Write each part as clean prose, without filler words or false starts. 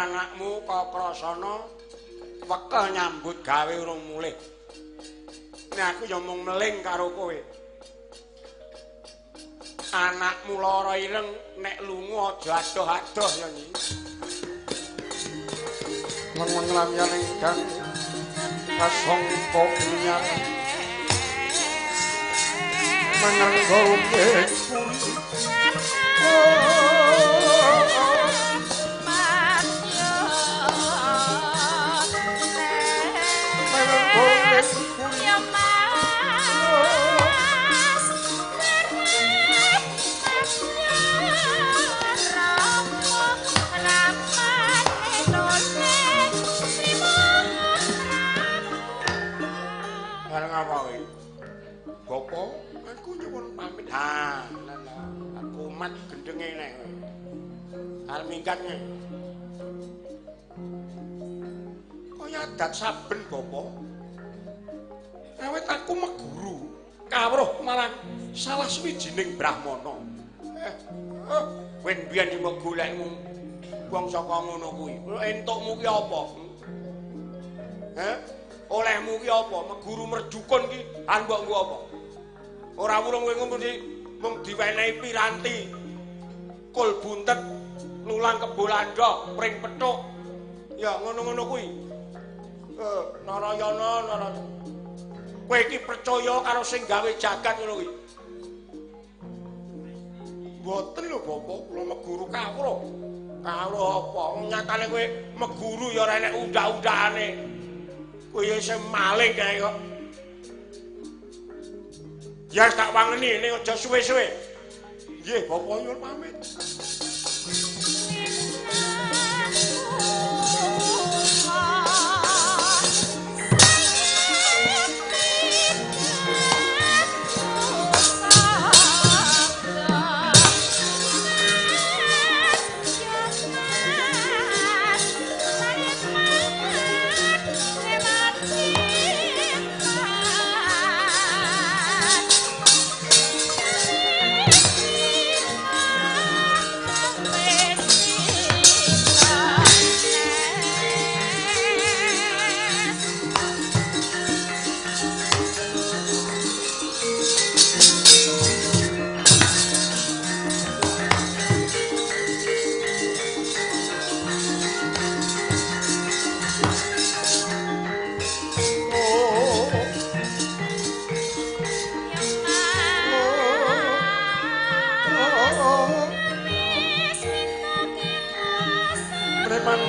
Anakmu Kakrasana wekeh nyambut gawe urung mulih. Nek aku ya mung meling karo kowe. Anakmu lara ireng nek lunga aja adoh-adoh ya Nyi. Lengen lamyan ingkang kasangka minyak mangrengga ing puri. Bapak, aku nyuwun pamit. Ha, aku mat gendenge nek kowe. Arep minggat kowe. Kaya adat saben bapak. Awit aku meguru kawruh marang salah suwijining brahmana. Kowe mbiyen sing mbok golekmu wong saka ngono kuwi. Entukmu ki apa? Heh? Olehmu ki apa? Meguru merdukun ki mbok nggo apa? Ora wurung kowe ngono mung diwenehi piranti. Kul buntet, lulang kebo landha, pring pethuk. Ya ngono-ngono kuwi. Narayana, Narayana. Kowe iki percaya karo sing gawe jagat ngono kuwi. Mboten lho Bapak, kula meguru kawruh. Kawruh apa? Nyatane kowe meguru ya ora enek undak-undakane. Kowe ya isih maling kae kok. Ya tak wangeni ning aja suwe-suwe. Nggih, Bapak nyuwun pamit.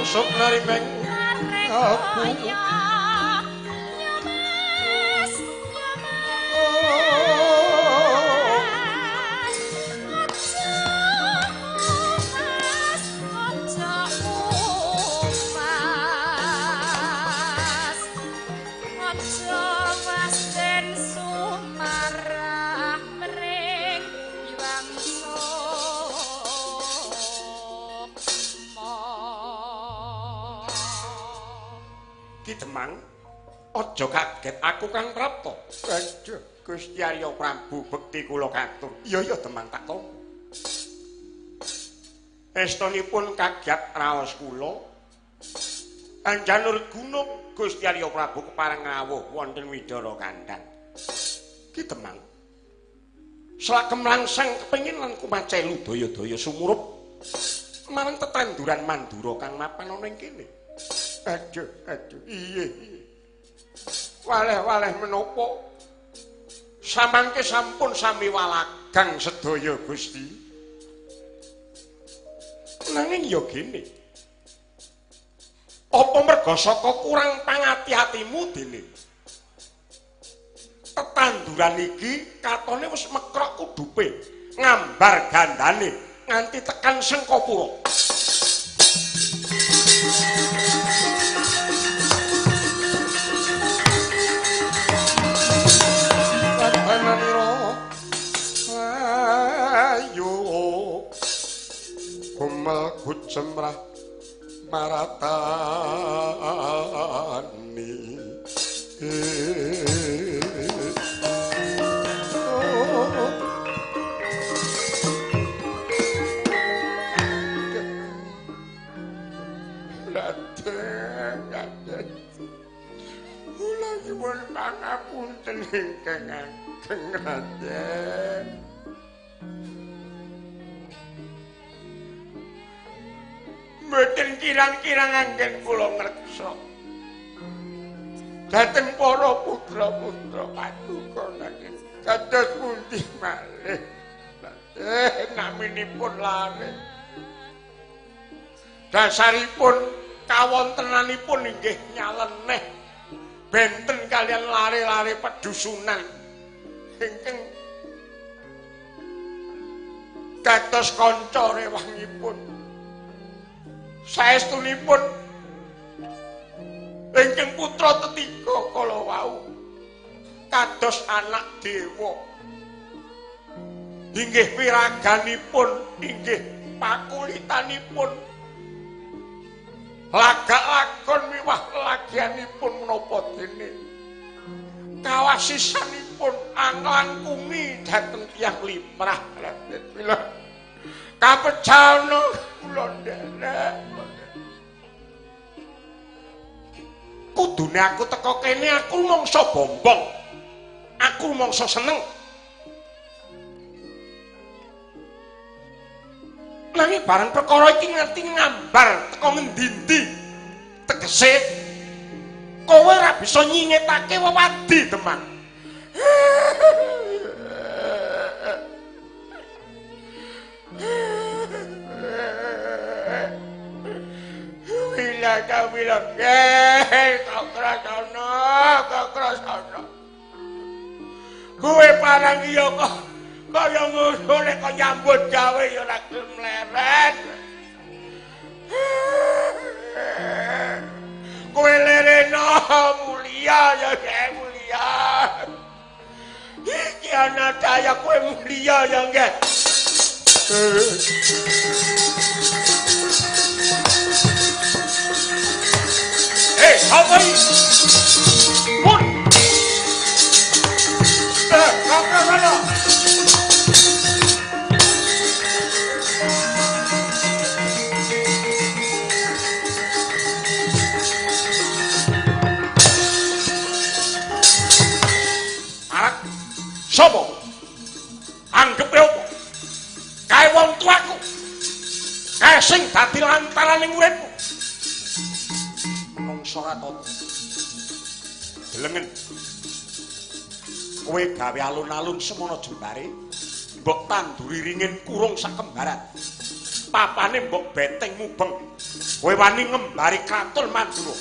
Sok narimeng aku. Demang, aja kaget aku Kang Prapta. Aduh, Gusti Arya Prabu bekti kula katur. Iya ya Demang tak tampa. Estunipun kaget raos kula. Anjanur gunung Gusti Arya Prabu kepareng rawuh wonten Widara Kandhang. Ki Demang. Selakem langsang kepengin lan kumacelu daya-daya sumurup marang tetanduran Mandura kang mapan ana ing kene. Aduh, aduh, iya, iya. Waleh-waleh menapa samangke sampun sami walagang sedaya Gusti. Nanging ya gene. Apa merga saka kurang pangati-atimu dene? Tetanduran iki katone wis mekrok kudupe, ngambar gandane nganti tekan Sengkapura. Ayo kumel kucemrah maratani. Pangapunten ingkang ageng Raden. Mboten kirang-kirang anggen kula ngreksa dhateng para putra-putra paduka nanging kados pundi malih naminipun lare. Dasaripun kawontenanipun inggih nyaleneh benten kalian lare-lare pedusunan ingkang kados kanca rewangipun. Saestunipun ingkang putra tetiga kala wau kados anak dewa. Inggih piraganipun, inggih pakulitanipun, lagak lakon miwah lagianipun menapa dene kawasisanipun anglangkungi dhateng tiyang limrah Raden. Mila kapecana kula nderek. Kudune aku teko kene aku mangsa bombong, aku mangsa seneng. Nanging barang perkara iki ngerti ngambar teko ngendi-endi, tegese kowe ora bisa nyingetake wewadi Demang. Wila kawila kok krasana, kok krasana. Kowe parang iya kok kaya ngono nek kok nyambut gawe ya ora gelem leren. Kowe lereno mulia ya mulia. Iki ana daya kowe mulia ya nggih. Eh, apa iki? Pun. Eh, kaprana. Sopo? Anggepe opo? Kae wong tuaku. Kae sing dadi lantaraning uripku. Menungso ora tata. Delengen. Kowe gawe alun-alun semono jembare, mbok tanduri ringin kurung sakembaran. Papane mbok beteng mubeng. Kowe wani ngembari kraton Mandura.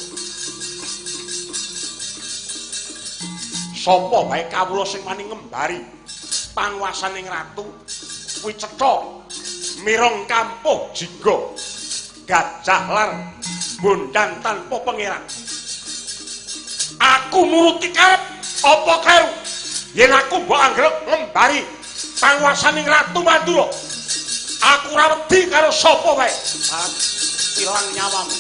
Sapa wae kawula sing wani ngembari panguwasaning ratu kuwi cetha mireng kampuh jingga gajah lar bondan tanpa pangeran. Aku nuruti karep apa kleru yen aku mbok anggep ngembari panguwasaning ratu Mandura, aku ora wedi karo sapa wae. Ilang nyawamu.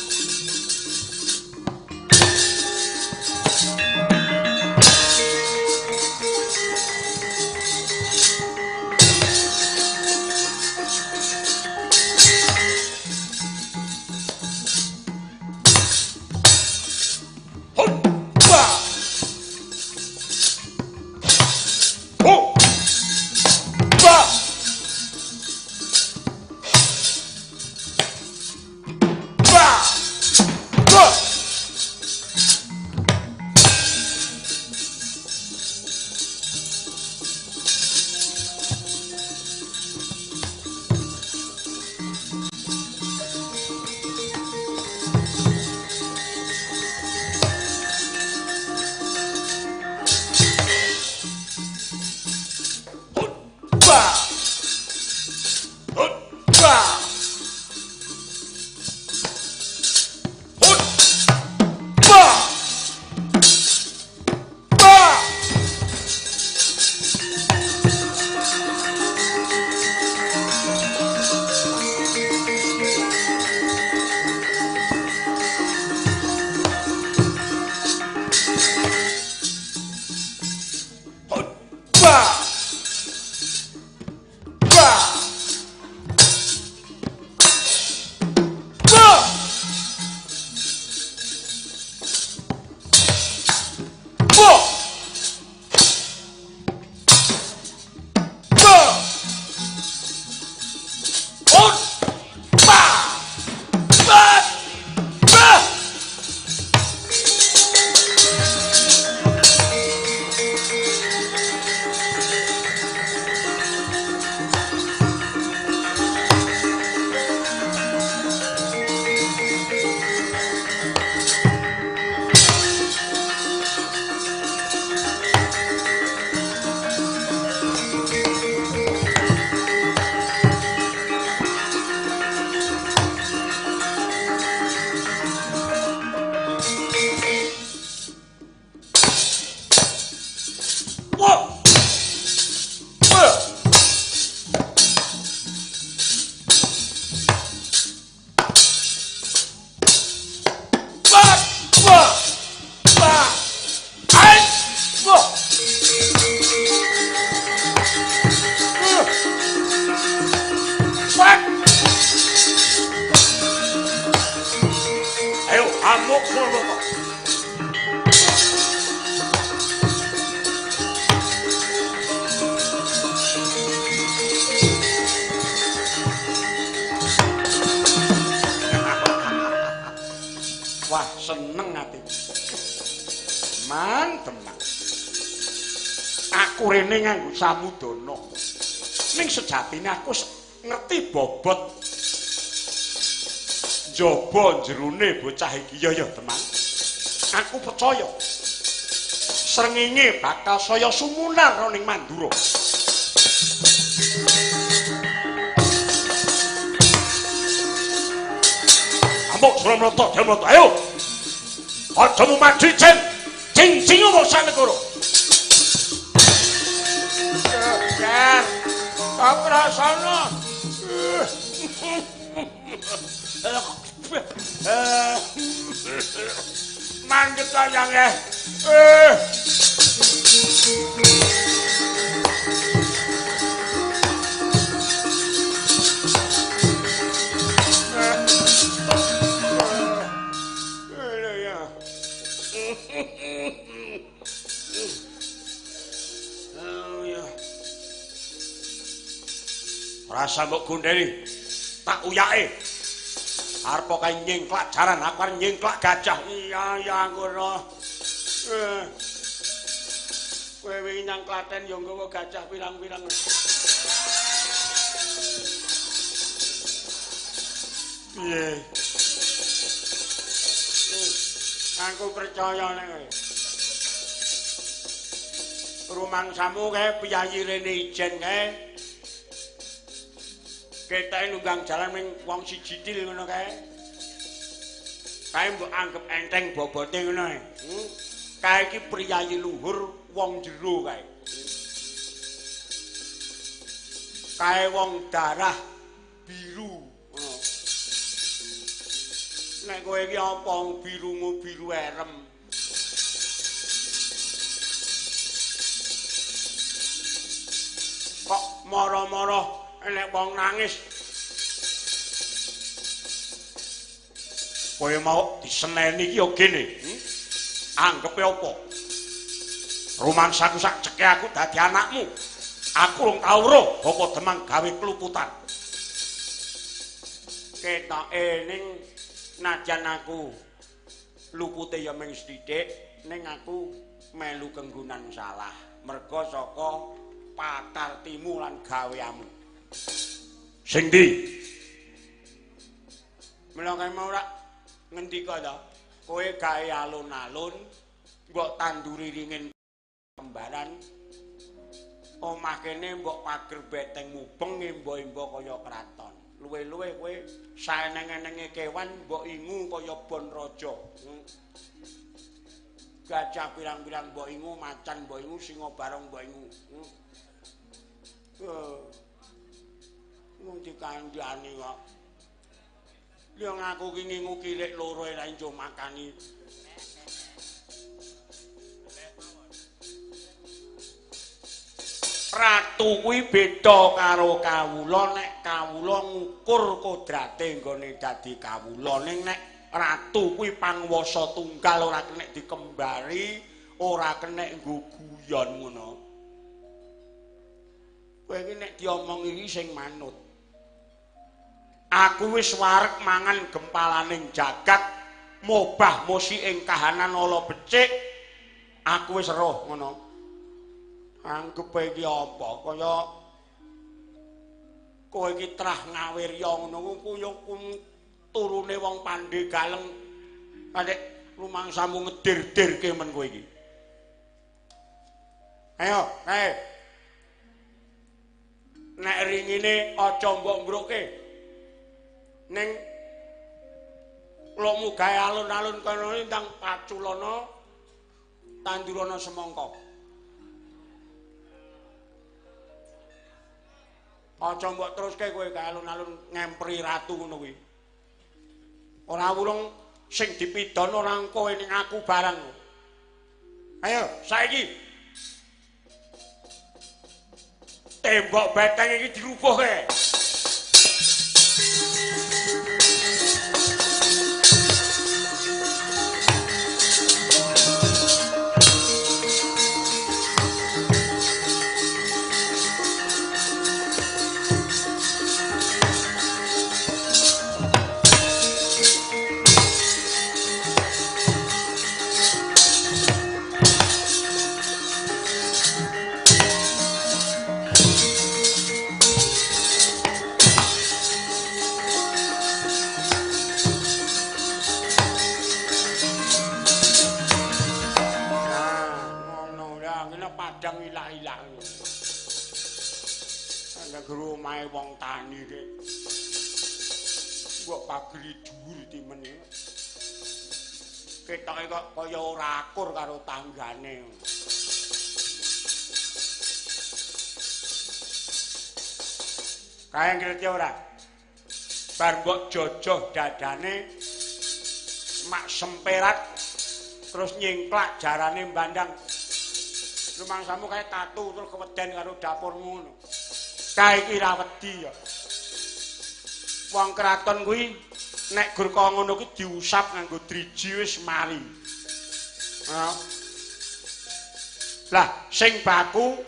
Amuk ngono kok. Wah, seneng atiku. Man tenan. Aku rene nganggo samudana. Ning sejatine aku ngerti bobot njaba jerone bocah iki. Ya ya, Demang. Aku percaya srengenge bakal saya sumunar ning Mandura. Amuk Suramlata, Jamlata, ayo. Aja mumadi cen. Cing-cing wong sanegara. Geger. Kaprasana. Mangget ayange. Rasa mbok gondeli tak uyake. Arep kae nyengklak jaran, aku arep nyengklak gajah. Iya ya ngono. Kowe wingi nang Klaten ya nggawa gajah pirang-pirang. Piye? Aku percaya nek kowe. Rumangsamu kae piyayi rene ijen kae. Ketake nunggang jalan ning wong siji til ngono kae. Kae mbok anggep enteng bobote ngono ae. Kae iki priyayi luhur wong jero kae. Kae wong darah biru ngono. Nek kowe iki apa birumu biru erem. Kok moro-moro nek wong nangis. Kowe mau diseneni iki ya gene. Anggepe apa? Rumangsaku sak ceke aku dadi anakmu. Aku rung tau weruh Bapak Demang gawe kluputan. Ketoke ning najan aku lupute ya mung sithik, ning aku melu kenggunan salah. Merga saka pakartimu lan gaweamu. Sing ndi? Mula kae mau rak ngendika to, kowe gawe alun-alun, mbok tanduri ringin kembaran. Omah kene mbok pager beteng mubeng imba-imba kaya kraton. Luwe-luwe kowe saeneng-enenge kewan mbok ingu kaya bon raja. Gajah pirang-pirang mbok ingu, macan mbok ingu, singa barong mbok ingu. Wong dikandhani kok. Lha ngaku ki ngingu kirik loro ora enjo makani. Ratu kuwi beda karo kawula. Nek kawula ngukur kodrate nggone dadi kawula, ning nek ratu kuwi panguwasa tunggal ora kenek dikembari, ora kenek nggo guyon ngono. Kowe iki nek diomongi iki sing manut. Aku wis wareg mangan gempalaning jagat, mobah mosi ing kahanan ala becik. Aku wis roh ngono. Anggepe iki apa? Kaya kowe iki trah ngawirya ngono kuwi turune wong pandhe galeng. Nek rumangsamu ngedir-dirke men kowe iki. Ayo, kae. Nek ringine aja mbok mbrukke. Ning lomu gawe alun-alun kono ndang paculana tandurana semangka. Aja mbok teruske kowe gawe alun-alun ngempri ratu ngono kuwi. Ora wurung sing dipidana ora kowe ning aku barang. Ayo saiki tembok beteng iki dirubuhke. Guru omahe wong tani rek. Mbok pageri dhuwur timene. Ketoke kok kaya ora akur karo tanggane. Kae ngerti ora? Bar mbok jojoh dadane mak semperat terus nyingklak jarane bandang. Rumangsamu kae tatu terus keweden karo dapurmu ngono. Kae iki ra wedi ya. Wong kraton kuwi nek gur kaya ngono kuwi diusap nganggo driji wis mari. Lah sing baku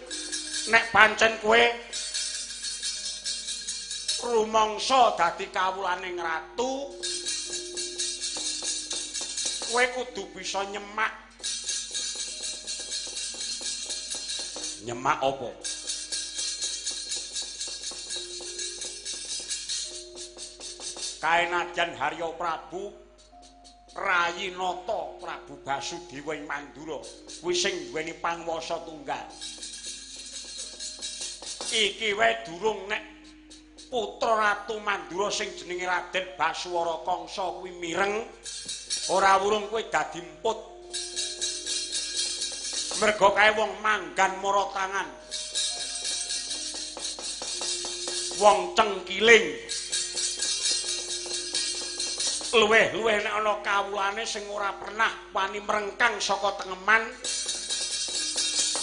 nek pancen kowe rumangsa dadi kawulaning ratu, kowe kudu bisa nyemak. Nyemak apa? Kae najan Harya Prabu Rayi Nata Prabu Basudewa ing Mandura kuwi sing duweni panguwasa tunggal. Iki wae durung nek putra Ratu Mandura sing jenenge Raden Baswara Kangsa kuwi mireng, ora wurung kowe dadi emput. Merga kae wong manggan mara tangan. Wong cengkiling. Luweh-luweh nek ana kawulane sing ora pernah wani mrengkang saka tengeman,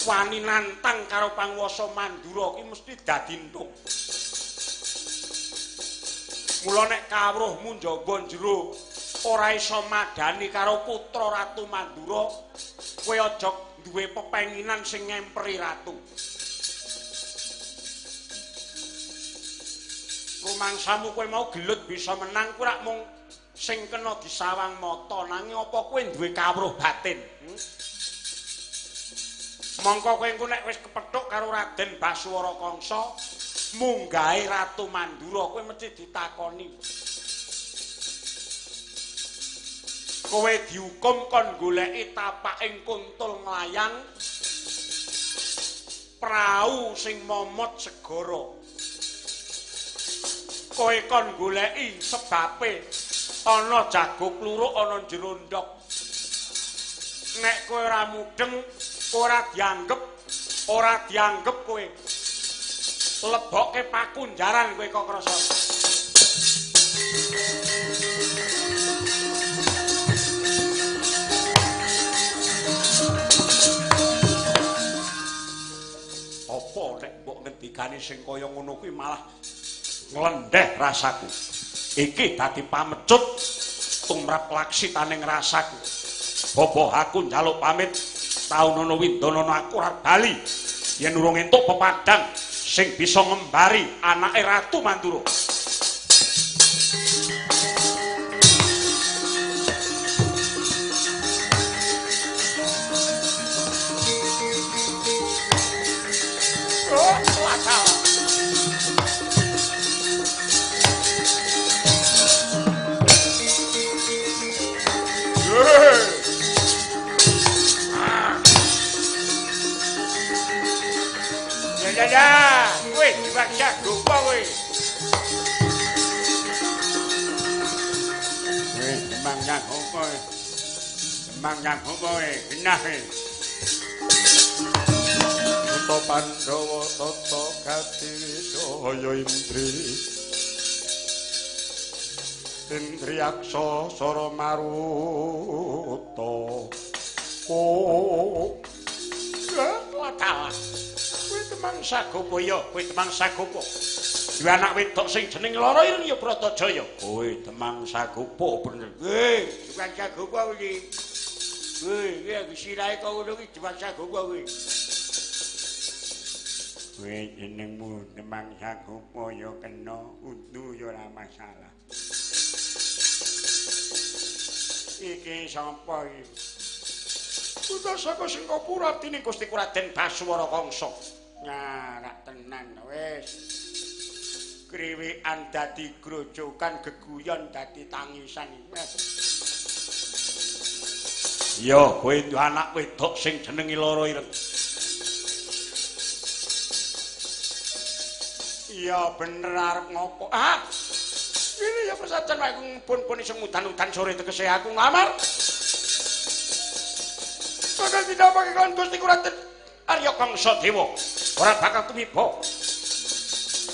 wani nantang karo panguwasa Mandura ki mesti dadi entuk. Mula nek kawruhmu njaba jero ora iso madani karo putra Ratu Mandura, kowe aja duwe pepenginan sing ngemperi ratu. Rumangsamu kowe mau gelut bisa menang kuwi rak mung sing kena disawang mata, nanging apa kowe duwe kawruh batin? Mongko kowe engko nek wis kepethuk karo Raden Baswara Kangsa, munggahe Ratu Mandura kowe mesti ditakoni. Kowe dihukum kon goleki tapaking kuntul nglayang prau sing momot segara. Kowe kon goleki sebabe ana jago kluruk ana jero ndhok. Nek kowe ora mudeng, ora dianggep kowe. Lebokke pakunjaran kowe kok krasa. Apa nek mbok ngendikane sing kaya ngono kuwi malah nglendeh rasaku. Iki dadi pamecut tumrap laksitaning rasaku. Bobo aku njaluk pamit, taunono windonono aku ora bali yen urung entuk pepadang sing bisa ngembari anake Ratu Mandura. Oh, wadah. Ya, kowe dipaksa gopo kowe. Kowe demang nang opo? Demang nang opo kowe? Genah kowe. Putra Pandhawa tata gati wijaya indri. Indriyaksa sara maruta. Oh. Wadah. Kowe Demang Sagopa ya, kowe Demang Sagopa. Duwe anak wedok sing jenenge Lara Ireng ya Bratajaya. Kowe Demang Sagopa bener. Kowe Demang Sagopa kuwi. Kowe iki sirahe kok ngono iki Demang Sagopa kuwi. Kowe jenengmu Demang Sagopa ya kena, untu ya ora masalah. Iki sapa iki? Putra saka Singapura abdine Gusti Raden Baswara Kangsa. Nyarak tenan wis. Kriwikan dadi grojokan, geguyon dadi tangisan. Ya, kowe duwe anak wedok sing jenenge Lara Ireng. Iya bener arep ngopo? Ah. Ini ya persajan aku pun-pun iso udan-udan sore tegese aku nglamar. Bakal tidak pakai kon Gusti Raden Arya Kangsa Dewa. Ora bakal tumiba.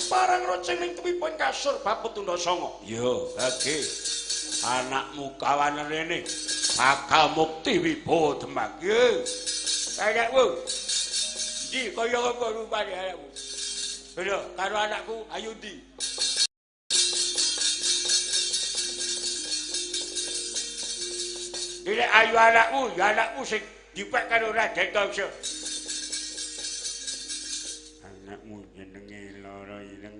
Parang roceng ning tumiba ing kasur bab tunda sanga. Yo, bagi anakmu kawan rene bakal mukti wibawa Demak. Yo. Anakmu. Ndi kaya apa rupane anakmu? Lho, karo anakku ayu ndi? Dene ayu anakmu, ya anakmu sing dipek karo Raden Kangsa. Anakmu jenenge Lara Ireng.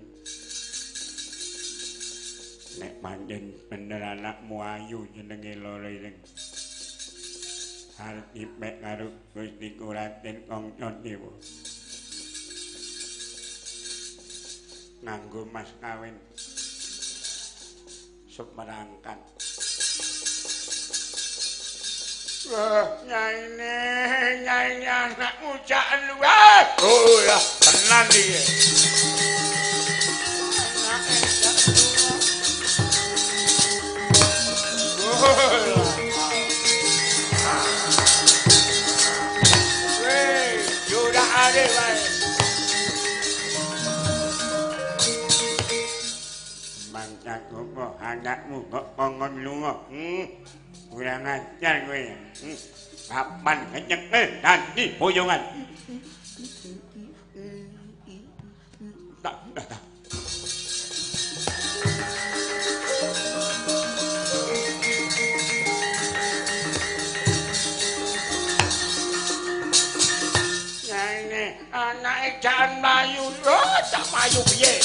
Nek pancen bener anakmu ayu jenenge Lara Ireng. Arep dipek karo Gusti Raden Kangsa Dewa. Nganggo mas kawin semerangkat. Wah, nyaine, nyaine anakmu jaken luweh. Oh ya, tenan iki. Anake jaken luweh. Weh, yo ora wae. Mangsaku anakmu kok kongon lunga. Kurang ajar kowe. Kapan nyekel dadi boyongan. Tak. Nyaine anake jan mlayu. Oh, tak mlayu piye?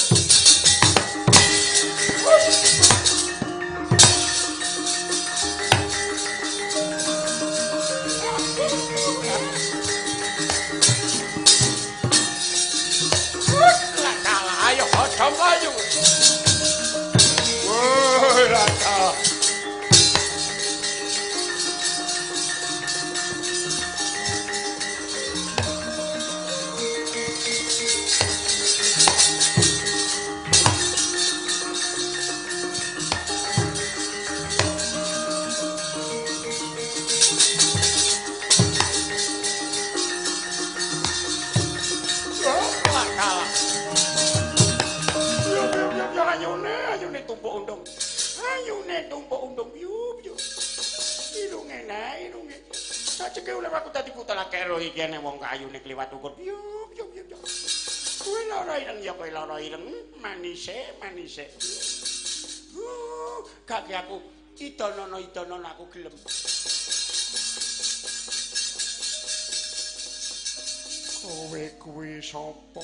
Ayo aja mlayu. Oh, lha. Ayune tumpuk undung. Ayune tumpuk undung yuk yuk. Irunge nae irunge. Sajeke oleh aku dadi buta lake roh iki ene wong kayune kliwat ukur. Yuk yuk yuk. Kowe lara ireng ya kowe lara ireng manise manise. Gak ki aku idonono idonono aku gelem. Kowe kuwi sapa?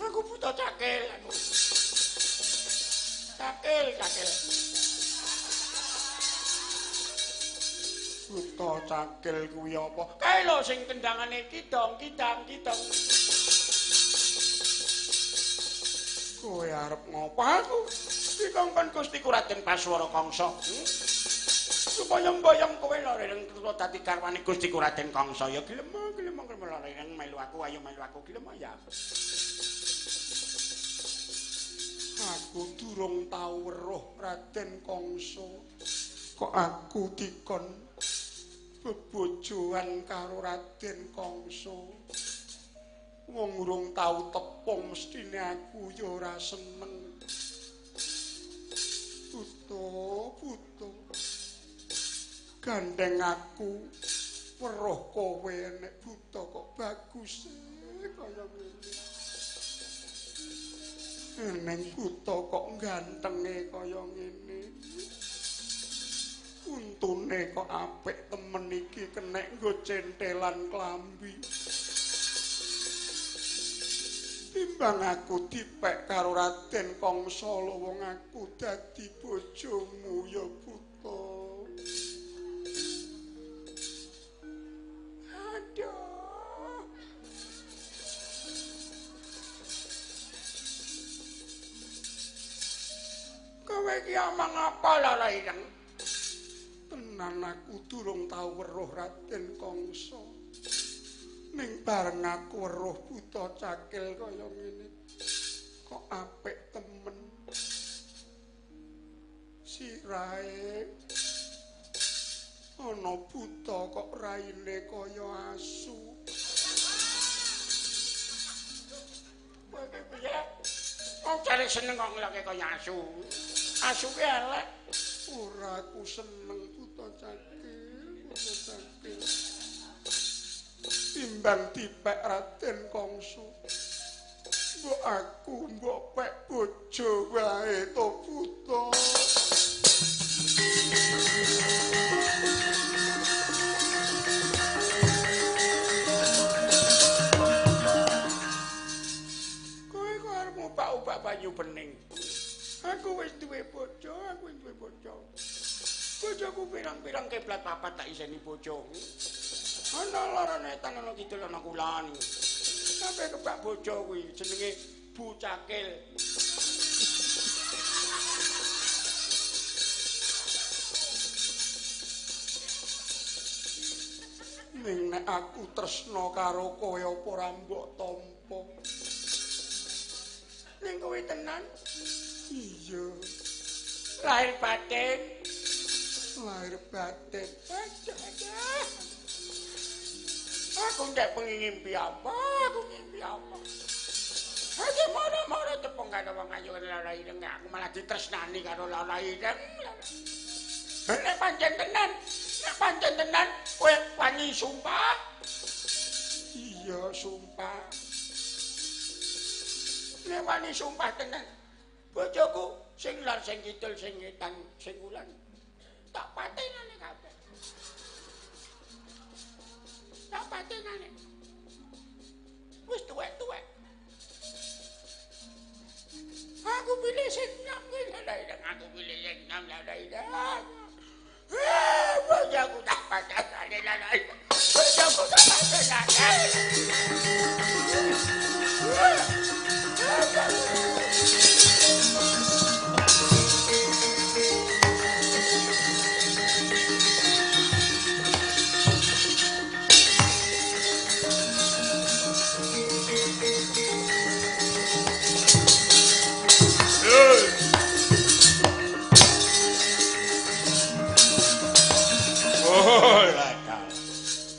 Aku buta cakil aku. Cakil, cakil. Buta cakil kuwi apa? Kae lho sing kendangane kidong, kidang, kidong. Kowe arep ngopo aku? Dikongkon Gusti Raden Baswara Kangsa. Supaya mboyong kowe lho ireng terus dadi garwane Gusti Raden Kangsa ya gelem, gelem, gelem lho ireng melu aku, ayo melu aku gelem ya. Aku durung tau weruh Raden Kangsa. Kok aku dikon bebojoan karo Raden Kangsa. Wong urung tau tepung mestine aku ya ora seneng. Buta, buta. Gandeng aku weruh kowe nek buta kok bagus kaya ngene. Neng buta kok gantenge kaya ngene. Untune kok apik temen iki kenek nggo centelan klambi. Timbang aku dipek karo Raden Kangsa lho wong aku dadi bojomu ya buta. Aduh. Kowe iki omong apa lara ireng? Tenan aku durung tau weruh Raden Kangsa. Ning bareng aku weruh buta cakil kaya ngene. Kok apik temen. Sirahe ana buta kok raine kaya asu. Kowe piye? Wong jare seneng kok ngelokke kaya asu. Asu ki elek. Ora aku seneng buta cakil, buta cakil. Timbang dipek Raden Kangsa. Mbok aku mbok pek bojo wae to buta. Kowe kok arep ubak-ubak banyu bening. Aku wis duwe bojo, aku wis duwe bojo. Bojoku pirang-pirang kiblat papat tak iseni bojo. Ana loro etan ana kidul ana kulon. Sampe kebak bojo kuwi jenenge Bu Cakil. Ning nek aku tresna karo kowe apa ora mbok tampa? Ning kowe tenan? Iya. Lahir batin. Lahir batin. Aduh. Aku ndek pengen ngimpi apa? Aku ngimpi apa? Aja moro-moro tepung karo wong ayu lara ireng, aku malah ditresnani karo lara ireng. Nek pancen tenan, nek pancen tenan kowe wani sumpah. Iya, sumpah. Nek wani sumpah tenan, bojoku sing lor, sing kidul, sing ngetan, sing kulon tak patenane kabeh. Tak patenane. Wis tuwek-tuwek. Aku pilih sing nom kuwi lara ireng, aku pilih sing nom lara ireng. Bojoku tak patenane lara ireng. Bojoku tak patenane.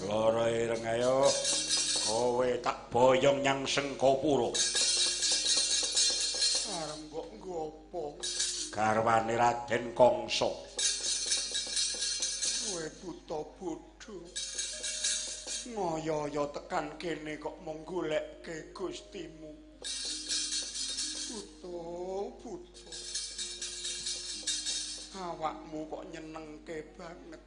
Lara ireng ayo kowe tak boyong nyang Sengkapura. Arep mbok nggo apa? Garwane Raden Kangsa. Kowe buta bodho. Ngoyo-yo tekan kene kok mung golekke Gustimu. Buta, buta. Awakmu kok nyenengke banget.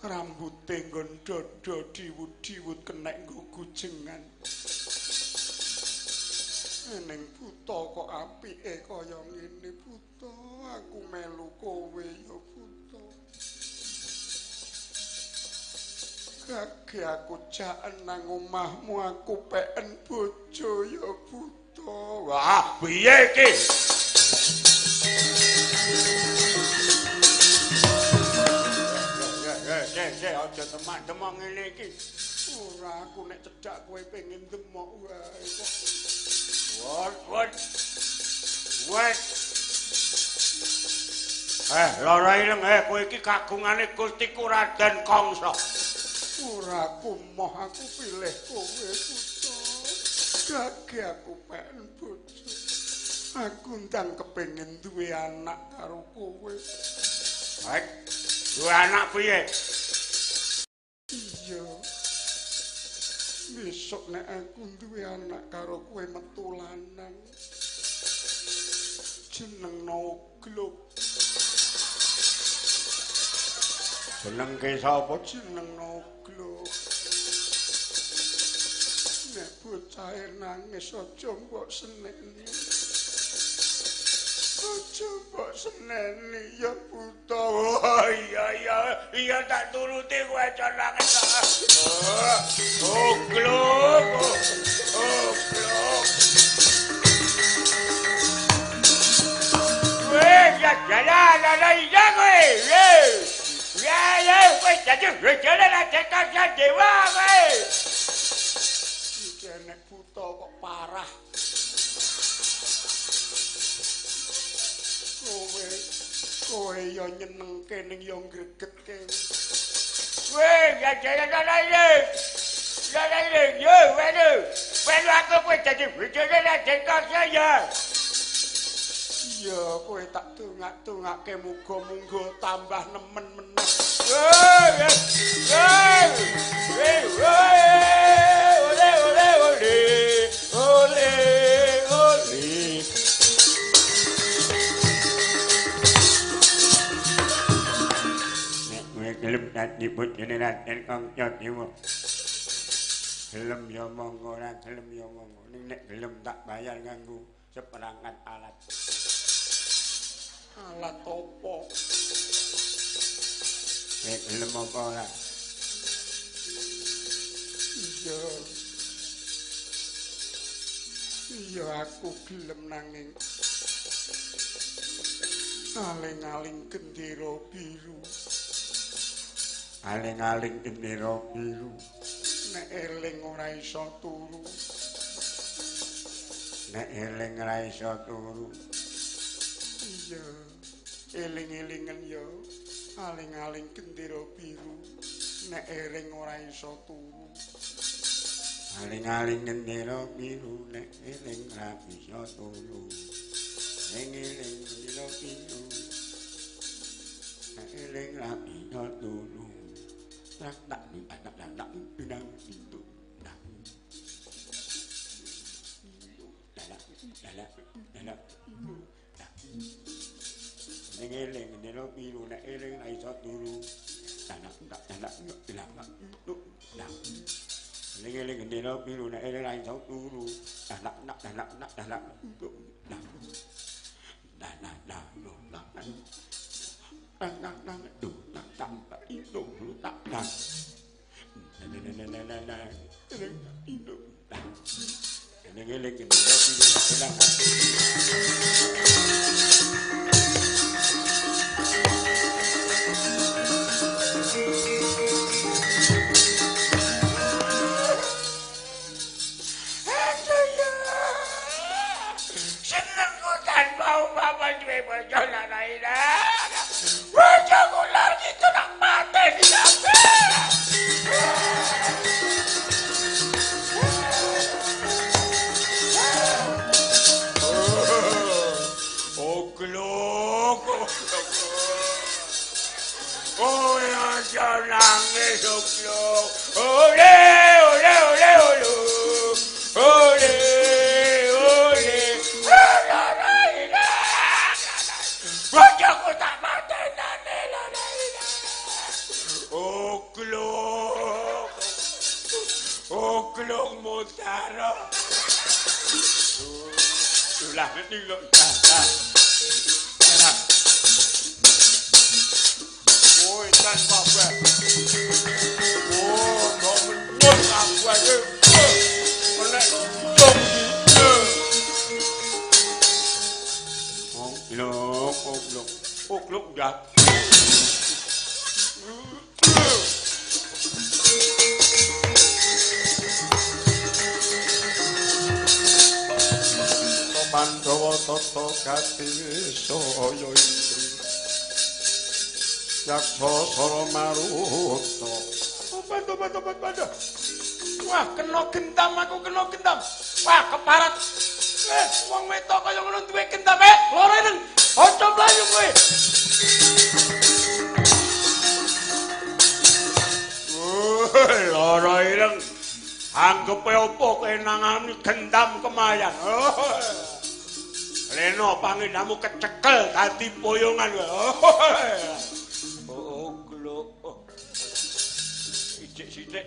Rambute nggon dada diwut-diwut kenek nggo gujengan. Ning buta kok apike kaya ngene buta, aku melu kowe ya buta. Gage aku jaken nang omahmu aku peken bojo ya buta. Wah, piye iki? Sik, aja demak-demok ngene iki. Ora, aku nek cedhak kowe pengin demok wae kok. Wot, wot. Wot. Lara ireng, kowe iki kagungane Gustiku Raden Kangsa. Ora, aku moh aku pilih kowe buta. Gage aku pengen bojo. Aku ndang kepengin duwe anak karo kowe. Baik. Duwe anak piye? Iya. Besok nek aku duwe anak karo kowe metu lanang. Jenengno Oglok. Jenengke sapa? Jenengno Oglok. Nek bocahe nangis aja mbok seneni. Aja mbok seneni ya buta. Oh iya iya iya tak turuti kowe aja nangis. Oglok. Oglok. Weh, ya jalan ala iya kowe. Ya ya kowe dadi rejane Raden Kangsa dewa kowe. Iki nek buta kok parah. Kowe ya nyenengke ning ya ngregetke. Weh, ya jalan ae. Ya ae, yo, wenu. Wenu aku kowe dadi bojone Raden Karsa ya. Iya, kowe tak dongak-dongake muga-muga tambah nemen meneh. Weh, weh, weh, weh, ole ole ole. Ole ole. Nek kowe gelem dadi bojone Raden Kangsa Dewa. Gelem ya monggo, ora gelem ya monggo. Ning nek gelem tak bayar nganggo seperangkat alat. Alat apa? Nek gelem apa ora? Iya. Iya aku gelem nanging aling-aling gendera biru. Aling-aling gendera biru. Nek eling ora iso turu. Nek eling ora iso turu. Iya, eling-elingen ya, aling-aling gendera biru. Nek eling ora iso turu. Aling-aling gendera biru, nek eling ora bisa turu. Eling-eling gendera biru. Nek eling ora bisa turu. Tak tak tak tak tak pinang itu. Tak. Tak tak tak. Ning eling gendera biru nek eling ra iso turu. Tak tak tak tak tak. Ning eling gendera biru nek eling ra iso turu. Tak tak tak tak tak tak. Tak tak tak tak. Tak tak tak tak tak itu tak tak. Na na na itu tak. Ning eling gendera biru nek eling. Senengku tanpa umpama duwe bojo lan aira. Bojoku lar gitu tak pateni kabeh. Oglok. Oh, aja nangis oglok. Ole ole ole ole. Ole ole. Bojoku tak patenane lho. Oglok. Oglok mutara. Lah ning lho. Oi, tan kabeh. Oh, kok menut kabeh. Menek dong iki. Oglok, oglok. Oglok ndak. Pandhawa tata gati saya indri. Yaksa sara maruta. Obat obat obat obat. Wah, kena gentam aku kena gentam. Wah, keparat. Wong wedok kaya ngono duwe gentam loro ireng. Aja mlayu kowe. Loro ireng. Anggepe opo kowe nangani gentam kemayan. Reno pangenamu kecekel dadi poyongan. Oh, glok. Sithik-sithik.